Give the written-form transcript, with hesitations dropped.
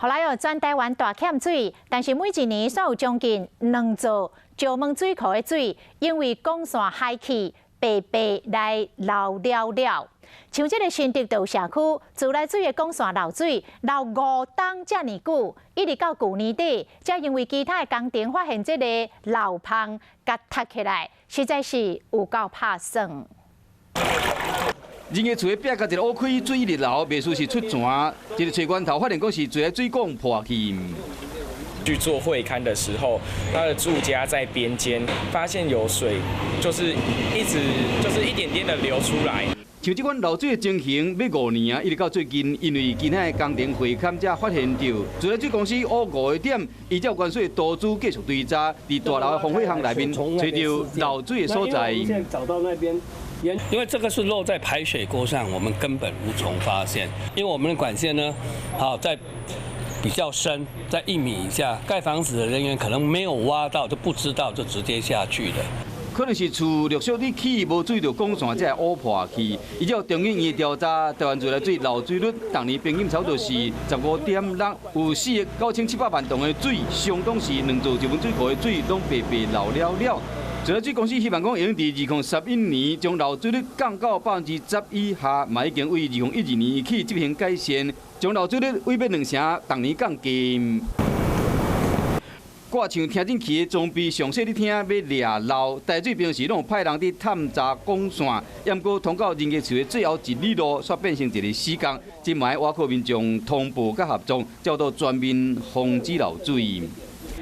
予來哦，全台灣大欠水，但是每一年煞有將近2座石門水庫的水，因為管線害去，白白來流了了。像這个新竹道社區自來水的管線漏水，漏5冬遮爾久，一直到舊年底，才因為其他的工程發現這个漏縫，共塞起來，實在是有夠拍算。人家厝的壁共一个挖開，水一直流，袂輸是出泉。一个揣源頭發現講是自來水管破去。去做會勘的時候，他的住家在邊間發現有水，就是一直就是一點點的流出來。像這款漏水的情形，欲5年啊，一直到最近，因為其他的工程會勘才發現著。自來水公司挖5個點，依照關稅投資繼續追查，佇大樓的防火巷內面揣著漏水的所在。找到那邊。因為這個是漏在排水溝上，我們根本無從發現。因為我們的管線呢，好在比較深，在1米以下，蓋房子的人員可能沒有挖到，就不知道，就直接下去了。可能是厝陸續佇起，無注意著管線才會挖破去。依照中研院調查，台灣自來水漏水率，逐年平均差不多是15.6，有4億9700萬噸的水，相當是2座石門水庫的水，攏白白漏了了。自來水公司希望講，會用佇2011年將漏水率降到10%以下，嘛已經為2012年起執行改善，將漏水率為欲兩成，逐年降低。掛像聽診器的裝備，詳細你聽欲掠漏，台水平時攏有派人佇探查管線，毋過通到人家厝的最後一里路，煞變成一个死角。這嘛愛倚靠民眾通報佮合作，才有全面防止漏水。